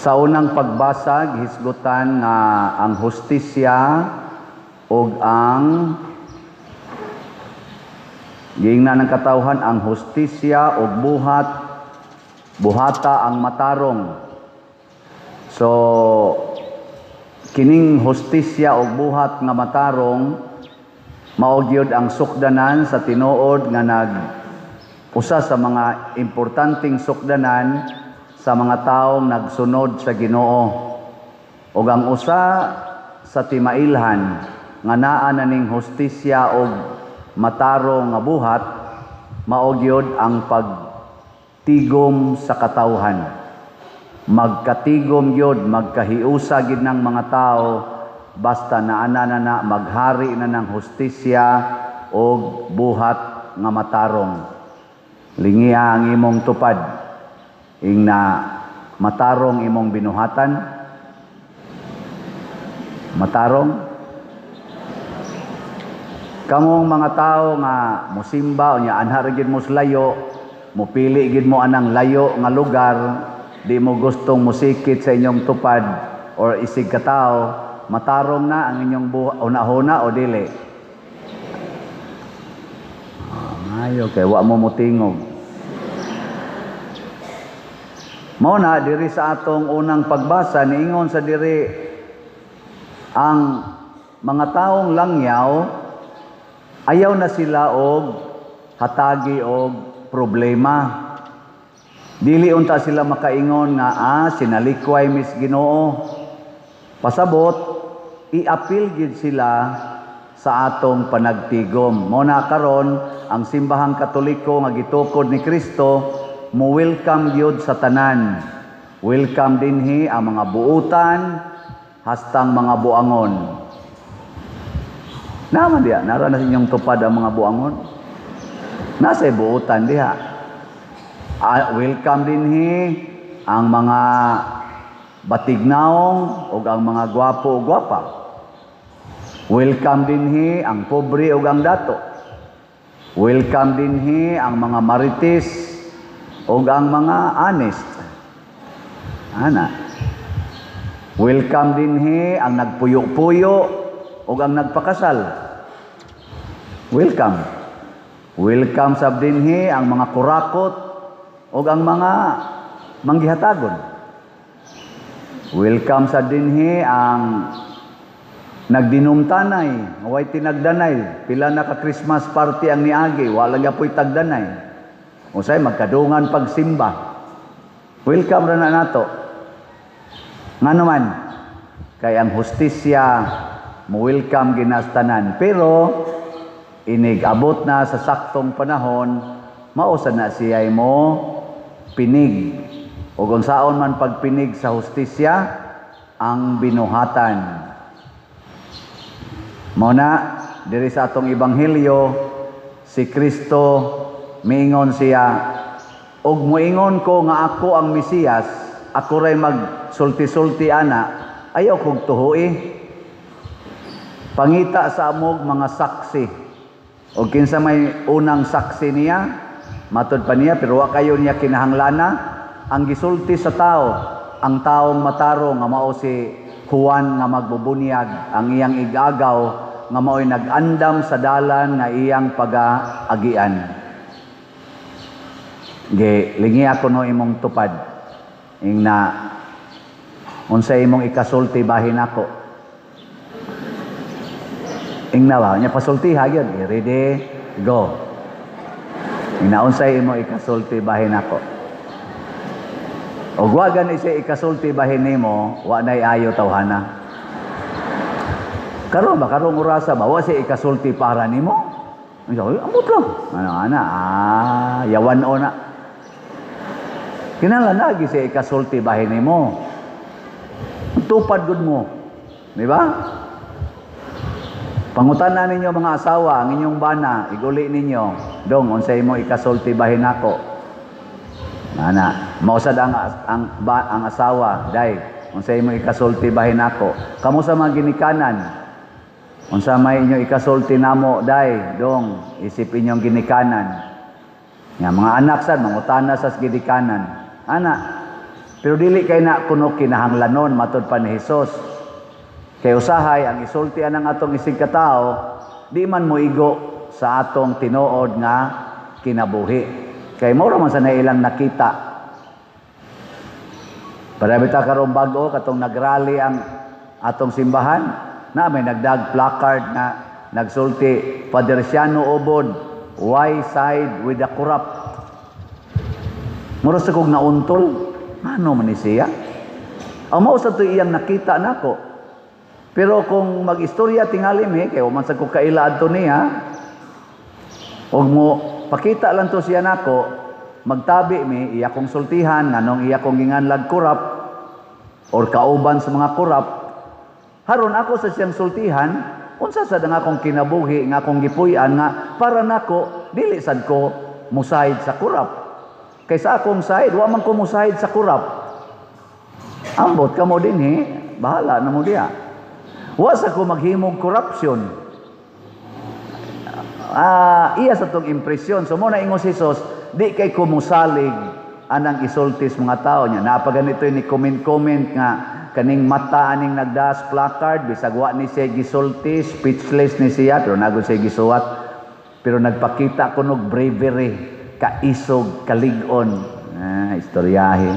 Sa unang pagbasa, gihisgutan nga ang hustisya ug ang giingnan ng katawhan, ang hustisya ug buhat, buhata ang matarong. So kining hustisya ug buhat nga matarong mao gyud ang sukdanan sa tinuod nga nag usa sa mga importanteng sukdanan sa mga taong nagsunod sa Ginoo. Ug ang usa sa timailhan nga naa na ning hustisya ug matarong nga buhat, mao gyud ang pagtigom sa katawhan. Magkatigom gyud, magkahiusa gyud ng mga tao basta naana na na maghari na ng hustisya ug buhat nga matarong. Lingia ang imong tupad. Ingna, matarong imong binuhatan? Matarong? Kamong mga tao nga musimba unya anha ra gyud mo sa layo, mupili gyud mo anang layo nga lugar, di mo gustong musikit sa inyong tupad or isig katao, matarong na ang inyong hunahuna o dili? Ah, maayo kay wa mo mutingog. Mao na diri sa atong unang pagbasa, niingon sa diri ang mga taong langyaw, ayaw na sila og hatagi og problema. Dili unta sila makaingon nga sinalikway mis Ginoo. Pasabot, iapil gid sila sa atong panagtigom. Mao na karon ang Simbahang Katoliko nga gitukod ni Kristo mo welcome gyud sa tanan. Welcome dinhi ang mga buutan hastang mga buangon. Naman diha, nara na sa inyong tupad ang mga buangon. Nasa buutan diha. Ah, welcome dinhi ang mga batignaong ug ang mga gwapo ug gwapa. Welcome dinhi ang pobre ug ang dato. Welcome dinhi ang mga marites ug ang mga honest. Ana. Welcome dinhi ang nagpuyo-puyo ug ang nagpakasal. Welcome. Welcome sab dinhi ang mga kurakot ug ang mga manggihatagon. Welcome sa dinhi ang nagdinumtanay, way tinagdanay, pila na ka Christmas party ang niagi, wala gyapoy tagdanay. Usay magkadungan pagsimba. Welcome ra na nato. Ngano man, kay ang hustisya mo welcome ginastanan. Pero inig abot na sa saktong panahon, mao sad na siya mo pinig. O kung saon man pagpinig sa hustisya, ang binuhatan. Mao na, diri sa atong ebanghelyo, si Kristo miingon siya, "Og muingon ko nga ako ang Mesiyas, ako ray magsulti-sulti ana, ayaw kog tuhui. Pangita sa amog mga saksi." O kinsa may unang saksi niya, matod pa niya, pero wa kayo niya kinahanglana, ang gisulti sa tao, ang taong matarong nga mao si Juan nga magbubunyag, ang iyang igagaw nga mao'y nag-andam sa dalan nga iyang pag-agian. Ge, lingi ako no imong tupad. Ingna, unsa imong ikasulti bahin ako? Ingna ba? Nya pasulti ha gyud. Ready? Go. Ingna, unsay imong ikasulti bahin ako? Og wa gani siya ikasulti bahin nimo, wa nay ayo tawhana. Karon ba, karong orasa ba, wa siya ikasulti para nimo? Ang sabi, amot lang. Ano, ana, yawan o na. Kinahanglan lagi siya ikasulti bahin nimo. Tupad gud mo. Di ba? Pangutana ninyo mga asawa, ang inyong bana, iguli ninyo. "Dong, unsay mo ikasulti bahin nako?" Ana, mausad ang asawa, "Day, unsay mo ikasulti bahin nako?" Kamo sa mga ginikanan, unsa may inyo ikasulti namo, day, dong, isip inyong ginikanan? Nga mga anak sad mangutana sa ginikanan. Ana, Pero dili kay na kuno kinahanglanon matod pa ni Hesus. Kay usahay ang isulti ang atong isig katao, di man moigo sa atong tinuod nga kinabuhi. Kay mao ra man sa na ilang nakita. Para bitaw karong bag-o katong nagrally ang atong simbahan, na may nagdag placard na nagsulti, "Father Siano Ubod, why side with the corrupt?" Mura sa kog nauntol, ano man ni siya? Ang mao sa to iyang nakita nako. Pero kung mag-istorya tingali mi, kay man sa ko kaila adto niya, og mo pakita lang to siya nako, magtabi mi, iya kong sultihan, nganong iya kong ginganlag corrupt, or kauban sa mga corrupt, haron ako sa siyang sultihan, unsa sad ang akong kinabuhi nga akong gipuy-an nga para nako dili sad ko musayid sa corrupt. Kay sa akong side, wa man ko musayid sa corrupt. Ambot kamo dinhi, bahala na mo diha. Wa sa ko maghimog corruption. Ah, iya sa tong impresyon. So mo na ingon si Jesus, di kay ko musalig anang isultis mga tao niya. Napaganito ni comment-comment nga kaning mata aning nagdas placard, bisag wa ni siya gisulti, speechless ni siya, pero nagod siya gisuwat. Pero nagpakita kuno og bravery, kaisog, kalig-on. Ah, istoryahe.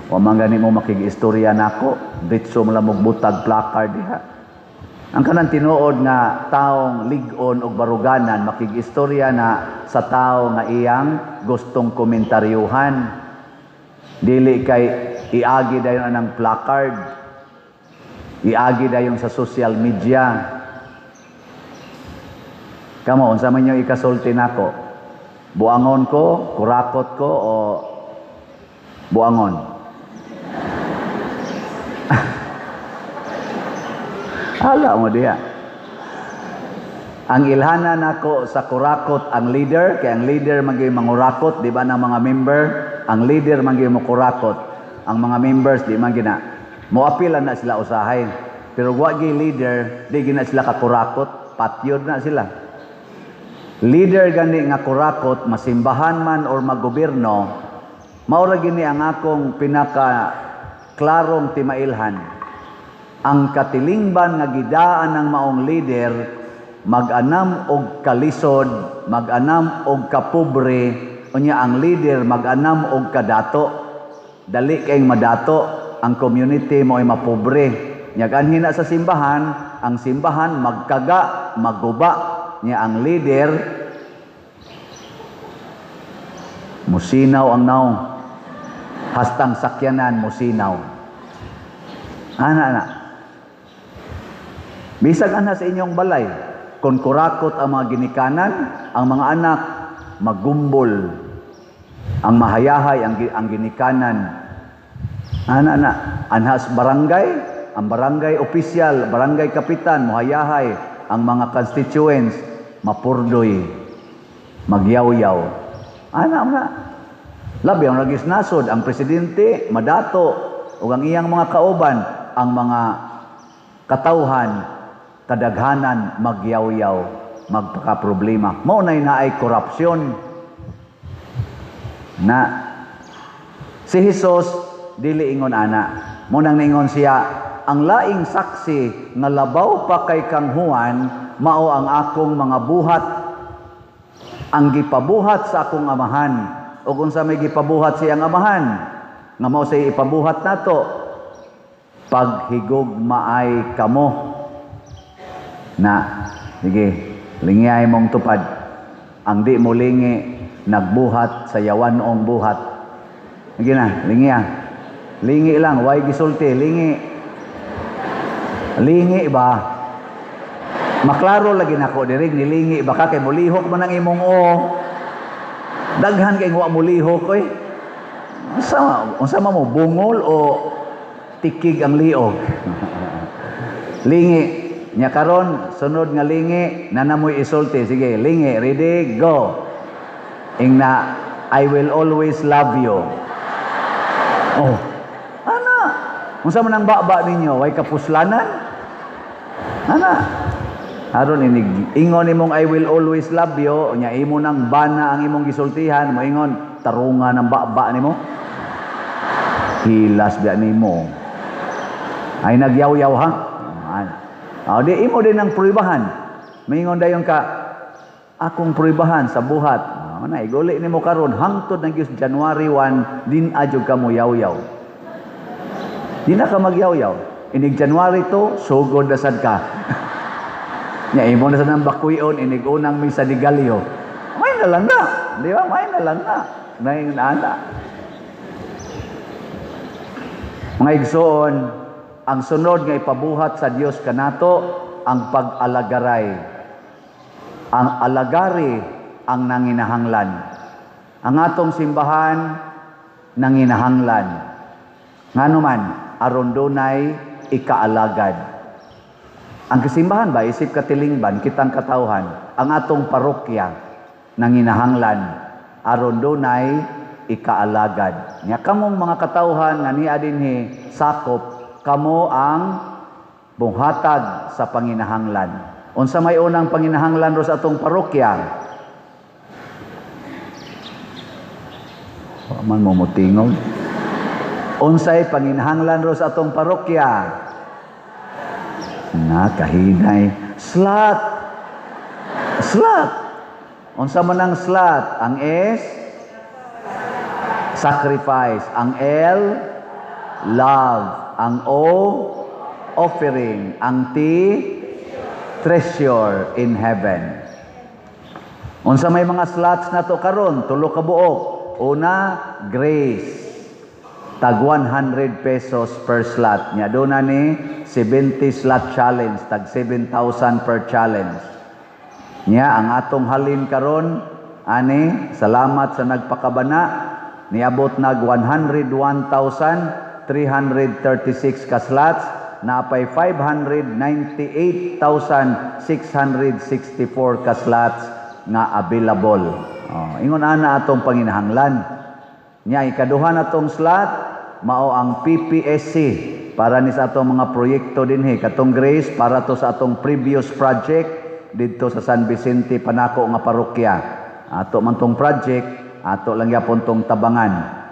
Wa man gani mo makig-istorya nako, ditso mo lang butag placard diha. Ang kanang tinuod nga taong lig-on og baruganan makig-istorya na sa tao nga iyang gustong komentaryuhan. Dili kay iagi dayon anang placard. Iagi dayon sa social media. Kamo, unsa man yung ikasulti nako? Buangon ko, kurakot ko, o buangon? Hala mo diha. Ang ilhanan nako sa kurakot ang leader, kay ang leader man gyud mangurakot, di ba, ng mga member? Ang leader man gyud mokurakot. Ang mga members di man gina. Moapil na sila usahay. Pero wa gyud leader, di gina sila kakurakot, patyod na sila. Leader gani nga kurakot, masimbahan man or magobyerno, mao ra gini ang akong pinaka klarong timailhan. Ang katilingban nga gidaan ng maong leader, mag-anam og kalisod, mag-anam og kapobre, unya ang leader mag-anam og kadato. Dali kayong madato, ang community mo ay mapobre. Nya anhi na sa simbahan, ang simbahan magkaga, maguba. Nya ang leader musinaw ang naong. Hastang sakyanan musinaw. Ana ana. Bisag ana sa inyong balay, kung kurakot ang mga ginikanan, ang mga anak magumbol. Ang mahayahay ang ginikanan. Ana ana, anhas barangay, ang barangay official, barangay kapitan, muhayahay ang mga constituents, mapurdoy, magyawyaw. Ana ana. Labi ang ragis nasod, ang presidente, madato, ug ang iyang mga kauban, ang mga katawhan, kadaghanan, magyawyaw, magpakaproblema. Mao nay naay korupsyon. Na si Jesus dili ingon ana. Mo nang ningon siya, ang laing saksi nga labaw pa kay kang Juan mao ang akong mga buhat, ang gipabuhat sa akong amahan. Ug unsa may gipabuhat siyang amahan nga mao say ipabuhat nato? Paghigugmaay kamo. Na sige, lingiyay mong tupad. Ang di mo lingi, nagbuhat sa yawanong buhat. Sige na, lingiya. Lingi lang, way gisulti, lingi. Lingi ba? Maklaro lagi nako diri, nilingi ba ka kay mulihok man ang imong o. Daghan kay wa mulihok oy. Unsa man mo, bungol o tikig ang liog? Lingi. Nya karon sunod nga lingi nanamoy isulti. Sige, lingi, ready, go. Ingna, "I will always love you." Oh. Ana. Unsa man ang baba ninyo? Way kapuslanan? Ana. Aron inig ingon nimong "I will always love you," nya imo nang bana ang imong gisultihan, moingon tarungan ang baba nimo. Hilas biya nimo. Ay nagyaw-yaw ha? Ana. Oh, di imo din ang pruibahan. Mingon dayon ka, akong pruibahan sa buhat. Oh, na iguli nimo karon hangtod ng Diyos January 1 din adyo ka mo yaw-yaw. Di na ka magyaw-yaw. Inig January 2, sugod na sad ka. Nya imo na sad ang bakuyon inig unang misa de gallo. May na lang na. Di ba? May na lang na. Nay ana. Mga igsoon, ang sunod nga ipabuhat sa Dios kanato ang pag-alagaray. Ang alagari ang nanginahanglan. Ang atong simbahan nanginahanglan. Ngano man, aron dunay ikaalagad. Ang kasimbahan ba, isip katilingban, kitang katawhan, ang atong parokya nanginahanglan, aron dunay ikaalagad. Nya kamong mga katawhan nga niya dinhi sakop, kamo ang bunghatag sa panginahanglan. Unsa may unang panginahanglan ro sa atong parokya? Wa man mo motingog. Unsay panginahanglan ro sa atong parokya? Na kahinay. Slot. Slot. Unsa man ang slot? Ang S, sacrifice. Ang L, love. Ang O, offering. Ang T, treasure in heaven. Unsa may mga slots na to karon? Tulo ka buok. Una, grace. Tag 100 pesos per slot. Nya doon na ni 70 slot challenge, tag 7,000 per challenge. Nya ang atong halin karon ani, salamat sa nagpakabana, niabot nag 101,336 ka slots, napay 598,664 ka slots nga available. Oh, ingon ana atong panginahanglan. Nya ikaduha na tong slot mao ang PPSC para ni sa atong mga proyekto dinhi. Katong grace para to sa atong previous project didto sa San Vicente Panako nga parokya. Ato man tong project, ato lang gyapon tong tabangan.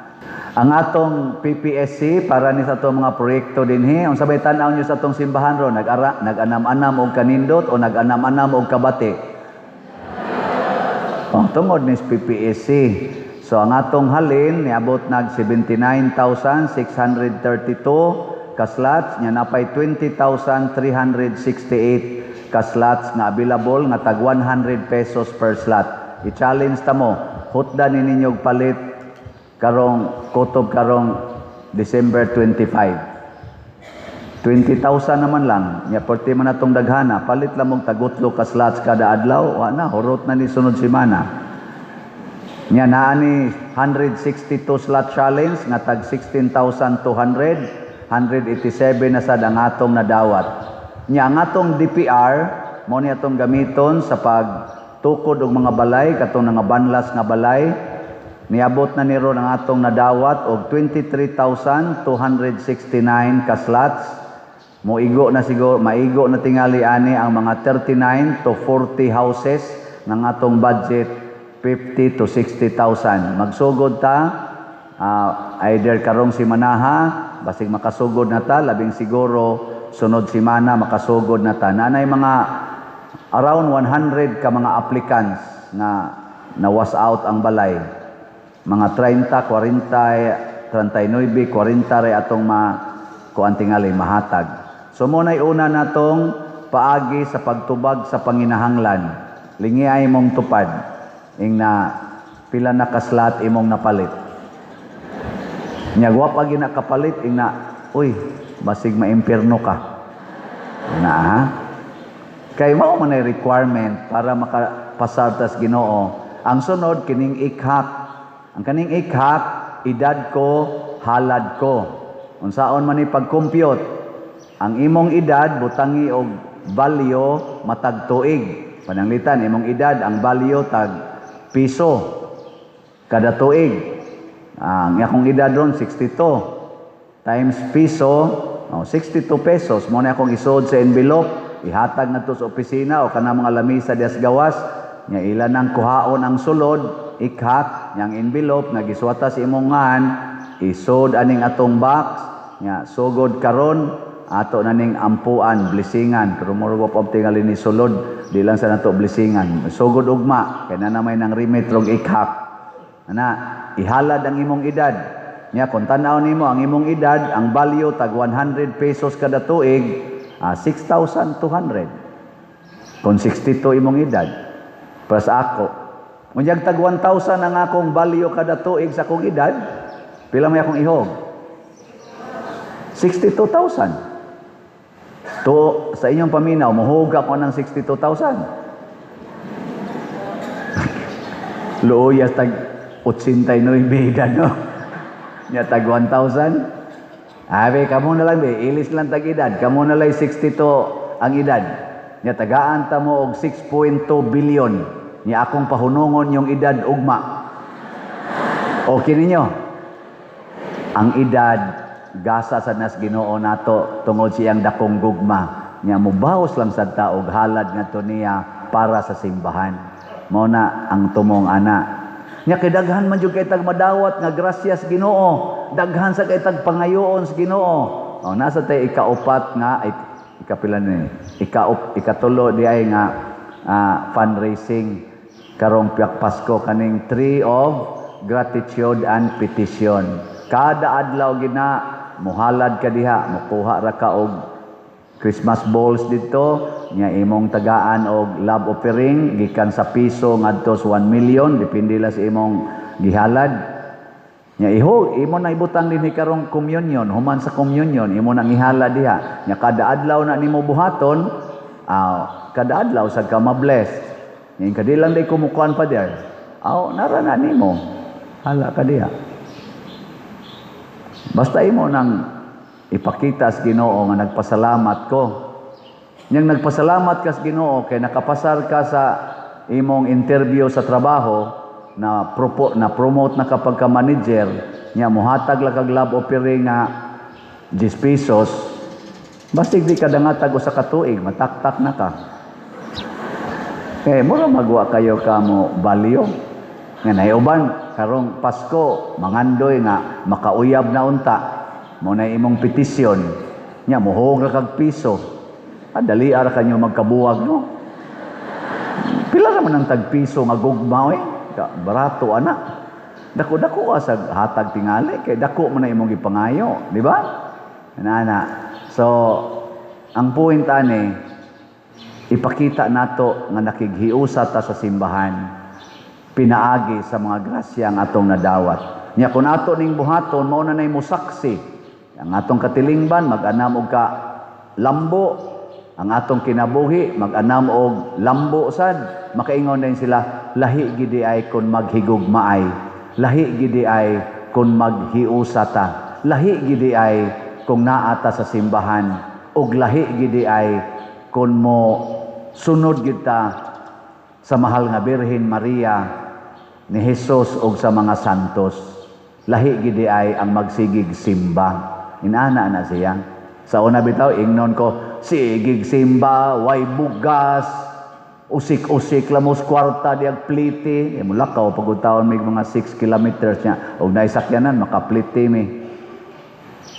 Ang atong PPSC para ni sa atong mga proyekto dinhi, unsa bay tan-aw niyo sa atong simbahan ron, nag-ara, nag-anam-anam og kanindot o nag-anam-anam og kabati? Oh, tungod ni PPSC. So ang atong halin niabot nag 79,632 ka slots, nya napay 20,368 ka slots nga available nga tag 100 pesos per slot. I-challenge ta mo, hutda ni ninyo og palit karong kutob karong December 25. 20,000 naman lang. Nya porti man atong daghana, palit lang mong tagutlo ka slots kada adlaw, wa na, hurot na ni sunod semana. Nya naa ni 162 slot challenge nga tag 16,200, 187 na sad ang atong nadawat. Nya ang atong DPR mo ni atong gamiton sa pagtukod og mga balay, katong nga banlas nga balay. Niabot na ni ron ang atong nadawat og 23,269 ka slots. Moigo na siguro, maigo na tingali ani ang mga 39 to 40 houses ng atong budget 50 to 60,000. Magsugod ta either karong simanaha, basig makasugod na ta, labing siguro sunod simana makasugod na ta. Nanay mga around 100 ka mga applicants nga na-wash out ang balay. Mga 30, 40, 39, 40 ray atong ma kuan tingali mahatag. So mo nay una natong paagi sa pagtubag sa panginahanglan. Lingi ay mong tupad ing na pila na kaslat imong napalit. Nya wa pa gina kapalit ing na, uy, basig maimpierno ka. Na ha? Kay mao man ay requirement para makapasar tas Ginoo. Ang sunod kining ikhak. Ang kaning ikhak, edad ko, halad ko. Unsaon man ni pag-compute? Ang imong edad butangi og value matag tuig. Pananglitan imong edad ang value tag piso kada tuig. Ang akong edad ron 62 times piso, oh, 62 pesos mo na akong isuod sa envelope, ihatag ngadto sa opisina o kanang mga lamisa dias gawas, nya ila nang kuhaon ang sulod, ikhak, nyang envelope nga gisuwata sa imong ngalan. Isod aning atong box nya sugod karon ato na ning ampuan, blessingan, pero murag wa pa tingali ni sulod, di lang sa nato blessingan. Sugod ugma kay na may nang remit rog ikhak. Ana, ihalad ang imong edad. Nya kung tan-aw nimo ang imong edad, ang value tag 100 pesos kada tuig, 6,200. Kung 62 imong edad, para sa ako. Unyag tag 1,000 ang akong value kada tuig sa akong edad, pila may akong ihog? 62,000. To, sa inyong paminaw, muhuga ko ng 62,000. Luoyas tag 89 edad, no? Nya tag 1,000. Abi, kamo na lang, be. Ilis lang tag edad. Kamo na lang 62 ang edad. Nya tagaan ta mo og 6.2 billion. Nya akong pahunungon yung edad ugma. Okay ninyo? Ang edad gasa sa nas Ginoo nato tungod siyang dakong gugma. Nya mubaos lang sad ta og halad ngadto niya para sa simbahan. Mao na ang tumong ana. Nya kay daghan man jud kay tag madawat nga grasya sa Ginoo, daghan sa kay tag pangayoon sa Ginoo. Oh, nasa tay ikaupat nga ay ikapila ni ikatulo di ay nga fundraising karong piyak Pasko, kaning Tree of Gratitude and Petition. Kada adlaw gina muhalad ka diha, mukuha ra ka og Christmas balls dito, nya imong tagaan og love offering gikan sa piso ngadto sa 1 million, depende la sa imong gihalad. Nya iho, imo na ibutang dinhi karong communion, human sa communion imo nang ihalad diha. Nya kada adlaw na nimo buhaton, kada adlaw sad ka ma-bless. Nya kadi lang day kumukuan pa der. Aw, nara na nimo. Hala ka diha. Basta imo nang ipakita sa Ginoo nga nagpasalamat ko. Yang nagpasalamat ka sa Ginoo kay nakapasar ka sa imong interview sa trabaho, na promote na kapag ka manager, nya mohatag lang kag love offering nga 10 pesos, basig di ka dangatag usa ka tuig, mataktak na ka. Kay mura magwa kayo ka mo value. Nga naiuban karong Pasko mangandoy nga makauyab na unta. Mo na imong petisyon. Nya muhog ra kag piso. Dali ara kanyo magkabuwag, no. Pila ra man ang tag piso nga gugma oy. Barato ana. Dako-dako ka sa hatag tingali kay dako man na imong gipangayo, di ba? Ana. So, ang point ani, ipakita nato nga nakighiusa ta sa simbahan pinaagi sa mga grasya ang atong nadawat. Nya kung ato ning buhaton, mao na nay mosaksi. Ang atong katilingban mag-anam og ka lambo, ang atong kinabuhi mag-anam og lambo sad. Makaingon din sila, lahi gidi ay kun maghigugmaay, lahi gidi ay kun maghiusa ta, lahi gidi ay kung naa ta sa simbahan, ug lahi gidi ay kun mo sunod kita sa mahal nga Birhen Maria ni Jesus ug sa mga santos. Lahi gidi ay ang magsigig simba. Inana na siya. Sa una bitaw ingnon ko, sigig simba, way bugas, usik-usik lamos kwarta diag pliti. E mulakaw pagud taon may mga 6 kilometers niya. Og naisakyanan makapliti mi.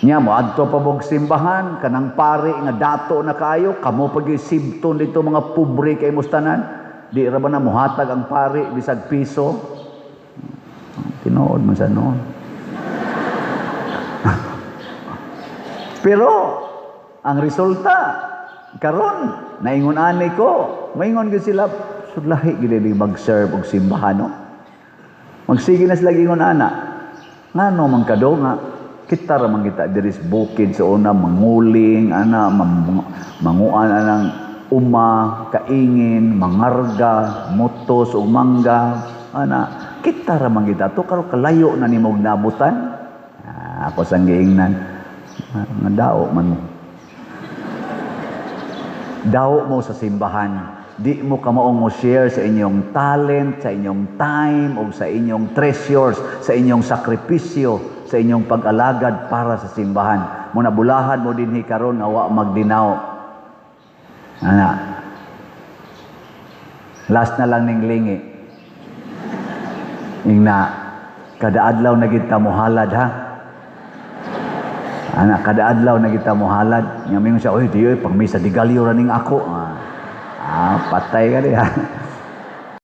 Nya mo adto pa bog simbahan kanang pari nga dato na kaayo, kamo pag sibton dito mga pobre kay mustanan. Di ra ba na muhatag ang pari bisag piso? Tinuod man sa noon. Pero ang resulta karon naingon ani ko, maingon gyud sila sulahi gyud ni mag-serve og simbahan, no. Magsige na sila ingon ana. Ngano man kado nga kita ra man kita diri sa bukid sa una manguling ana, manguan anang uma, kaingin, mangarga, mutos ug mangga ana, kita ra man kita to karon kalayo na nimog nabutan. Ako sang giingnan nga dao man mo. Dao mo sa simbahan. Di mo kamaong mo share sa inyong talent, sa inyong time, o sa inyong treasures, sa inyong sakripisyo, sa inyong pag-alagad para sa simbahan. Muna bulahan mo dinhi karon nga wa magdinaw. Ana. Last na lang ning lingi. Ingna, kada adlaw na gid ta mohalad, ha. Ana, kada adlaw na kita mohalad. Nga mingon siya, "Oy, di oy, pang misa de gallo ra ning ako." Ah, patay ka diha.